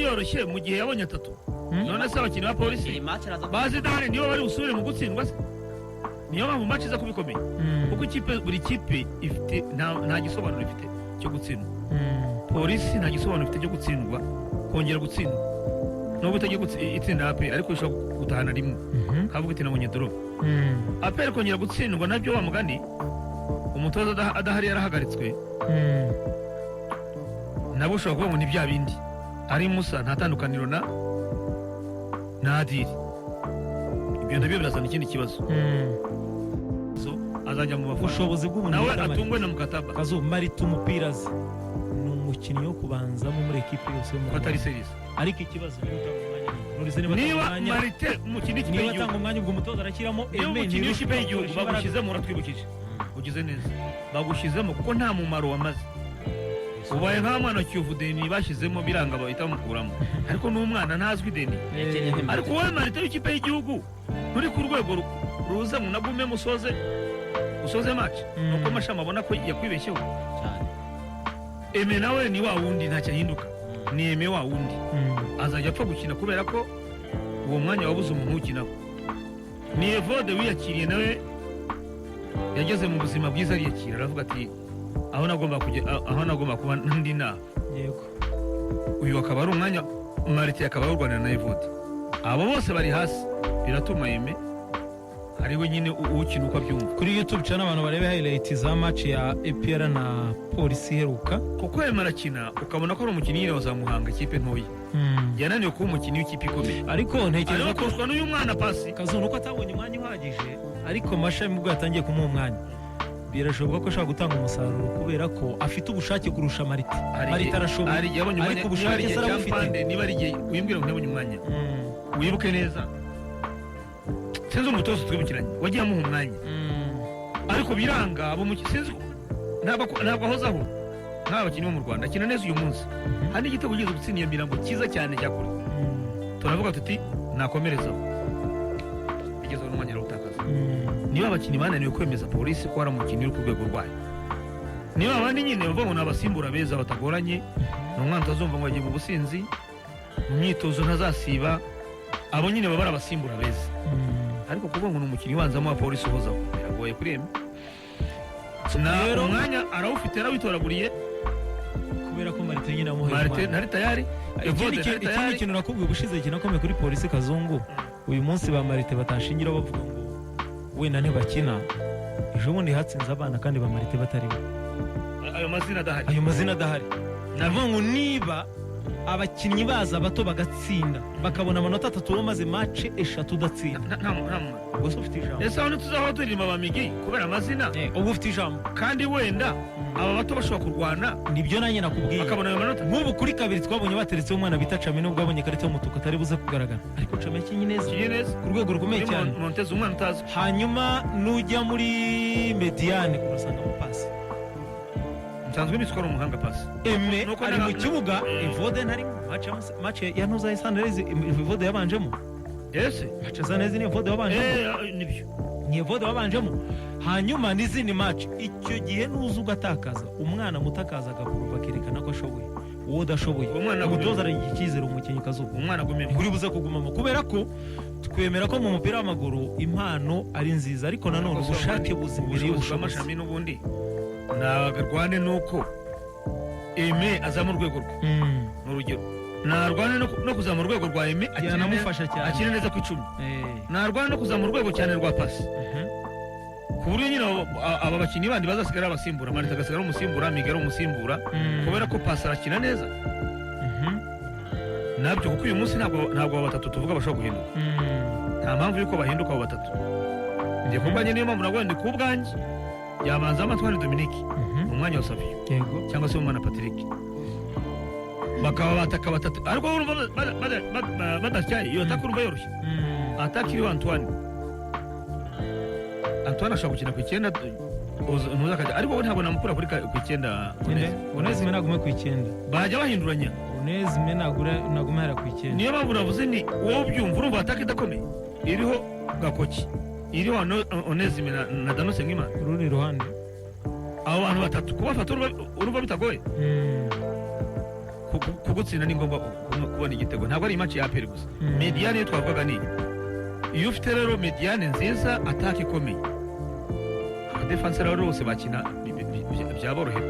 Yoroshye mu gihe yabonye atatu. None se abakinnyi ba Polisi Iyi match araza ba Zidane nibo bari busubire mu gutsindwa se? Niyo mpamvu match iza kuba ikomeye, kuko ikipe, buri kipe ifite, nta gisobanuro ifite cyo gutsindwa. Polisi nta gisobanuro ifite cyo gutsindwa, kongera gutsindwa, nubwo itagiye itsinda APR, ariko ishobora gutahana rimwe kavuga iti nabonye draw. APR kongera gutsindwa nabyo, wa mugani, umutoza adahari, yarahagaritswe, nabo ushobora kuvuga ngo ni bya bindi ari Musa, nta tandukaniro na Adil. Ibyo nabyo birazana ikindi kibazo. So, azajya mu bafana Ubushobozi bw'umuntu nawe bita Marite. atungwe na Mukataba. Kazu, Marite umupira azi, ni umukinnyi wo kubanzamo muri ekipe yose yo mu Ko atari Rwanda. Serious. Ariko ikibazo niba utanga umwanya nurize, niba Niba atanga umwanya, Marite umukinnyi w'ikipe niba y'igihugu, atanga umwanya, ubwo umutoza arashyiramo niba Aime. umukinnyi w'ikipe y'igihugu Ntirusha imbaraga. bagushyizemo, uratwibukije, ugize neza, bagushyizemo kuko nta mumaro wamaze, ubaye nka mwana wa Kiyovu Deni bashyizemo biranga, bahita bamukuramo, ariko n'umwana ntazwi Deni. Yakinnye nk'imbere. Ariko wowe Marite w'ikipe y'igihugu nturi ku rwego ruza ngo unagume musoze, usoze match. Nuko Mashami abona ko yakwibeshyeho. Cyane. Eme nawe ni wa wundi, ntacyo ahinduka, ni Eme wa wundi, azajya apfa gukina kubera ko uwo mwanya wabuze umuntu uwukinaho. Ni Evode wiyakiriye, nawe yageze mu buzima bwiza ariyakira, aravuga ati aho nagomba kujya, aho nagomba kuba ndi naha. Uyu akaba ari umwanya Marite akaba awurwanira na Evode. Abo bose bari hasi, biratuma Eme ari we nyine uwukina uko abyumva. Kuri YouTube channel abantu barebe highlight za match ya APR na Polisi iheruka. Kuko Eme arakina ukabona ko ari umukinnyi nyine wa za Muhanga, ikipe ntoya. Yananiwe kuba umukinnyi w'ikipe ikomeye. Ariko ntekereza Ariko ko kurushwa n'uyu mwana Pasi. Kazu, nuko atabonye umwanya uhagije, ariko Mashami ubwo yatangiye kumuha umwanya, birashoboka ko ashobora gutanga umusaruro kubera ko afite ubushake kurusha Marite. Hari Marite arashoboye, hari igihe yabonye umwanya, ariko niba ari ubushake igihe se cya arabufite? Mpande, niba ari igihe wimbwira ngo ntiyabonye umwanya, wibuke neza, sinzi umutoza twibukiranye wagiye amuha umwanya, ariko biranga abo sinzi ntabwo ahozaho nk'aba bakinnyi bo mu Rwanda. Akina neza uyu munsi, hari n'igitego ugeze gutsinda iyo mirongo cyiza cyane cya kure, turavuga tuti nakomerezaho, bigezeho n'umwanya arawutakaza. Niba abakinnyi bananiwe kwemeza Polisi ko hari umukinnyi uri ku rwego rwayo, niba abandi nyine bavuga ngo ni abasimbura beza batagoranye, ni umwana utazumva ngo yagiye mu businzi, mu myitozo ntazasiba, abo nyine baba ari abasimbura beza. Ariko kuvuga ngo ni umukinnyi ubanzamo wa Polisi uhozaho, biragoye kuri Eme na umwanya arawufite, yarawitoraguriye. Kubera ko Marite nyine amuhaye Marite umwanya. ntari tayari, Ikindi Evode ntari ikindi tayari. kintu nakubwiye ubushize kinakomeye kuri Polisi, Kazungu, uyu munsi ba Marite batashingiraho bavuga ngo wenda ntibakina, ejo bundi hatsinze abana kandi ba Marite batariho. Ayo mazina adahari. Ayo mazina adahari. Navuga ngo niba abakinnyi baza bato bagatsinda, bakabona amanota atatu, bamaze match eshatu udatsinda, Nta mumaro. Ubwo se ufite ijambo? Ese aho ntituzahora turirimba ba Migi kubera amazina? Uba ufite ijambo. Kandi wenda aba bato bashobora kurwana Nibyo nanjye nakubwiye. bakabona ayo manota. Nk'ubu kuri kabiri twabonye bateretseho umwana bita Cami, nubwo abonye ikarita y'umutuku atari buze kugaragara, ariko Cami yakinnye neza Kinnye neza. ku rwego rukomeye Muri cyane. Montez, umwana utazwi. Hanyuma nujya muri médiane urasangamo Pasi. Nsanzwe mbizi ko ari umuhanga Pasi. Eme Nuko ari mu kibuga, Evode ntarimo. Match ya ntuza ya Sunrise, Evode yabanjemo. Ese? Match ya Sunrise ni Evode wabanjemo. Nibyo. Ni Evode wabanjemo. Hanyuma n'izindi match, icyo gihe nuza ugatakaza, umwana muto akaza agakuruva akerekana ko ashoboye, uwo udashoboye, Uwo mwana umutoza aragira icyizere umukinnyi, Kazuba. Umwana agumemo. Nturi buze kugumamo, kubera ko twemera ko mu mupira w'amaguru impano ari nziza, ariko nanone ubushake buza imbere Ubushobozi y'ubushobozi. bw'Amashami n'ubundi ntagarwane nuko Eme azamura urwego rwe. Ni urugero, narwane no kuzamura urwego rwa Eme akine Yanamufasha cyane. Akine neza ku 10. Narwane no kuzamura urwego cyane rwa Pasi, ku buryo nyine aba bakinnyi bandi bazasigara ari abasimbura, Marite agasigara ari umusimbura, Migari ari umusimbura, kubera ko Pasi arakina neza. Nabyo kuko uyu munsi ntabwo aba batatu tuvuga bashobora guhinduka. Nta mpamvu y'uko bahinduka abo batatu. Njye ku bwanjye, niyo mpamvu navuga ndi ku bwanjye yabanzamo Antoine Dominique mu mwanya wa Savio cyangwa se umwana Patrick, bakaba bataka batatu. Ariko urumva badatyaye, iyo attaque urumva yoroshye. Attaque iriho Antoine, Antoine ashobora gukina ku 9, ntuzakajya, ariko we ntabwo namukura ku 9. Onezime nagume ku 9. Bajya bahinduranya. Onezime nagume hariya ku 9. Niyo mpamvu navuze ni wowe ubyumva, urumva attaque idakomeye iriho Gakoki, iriho Onezime na Danose Nkimana. Urundi ruhande. Abo bantu batatu kubafata urumva bitagoye. Kugutsinda ni ngombwa kubona igitego, ntabwo ari i match ya APR gusa. Médiane yo twavugaga ni iyo ufite rero médiane nziza, attaque ikomeye, abadefanseri rero bose bakina byaborohera.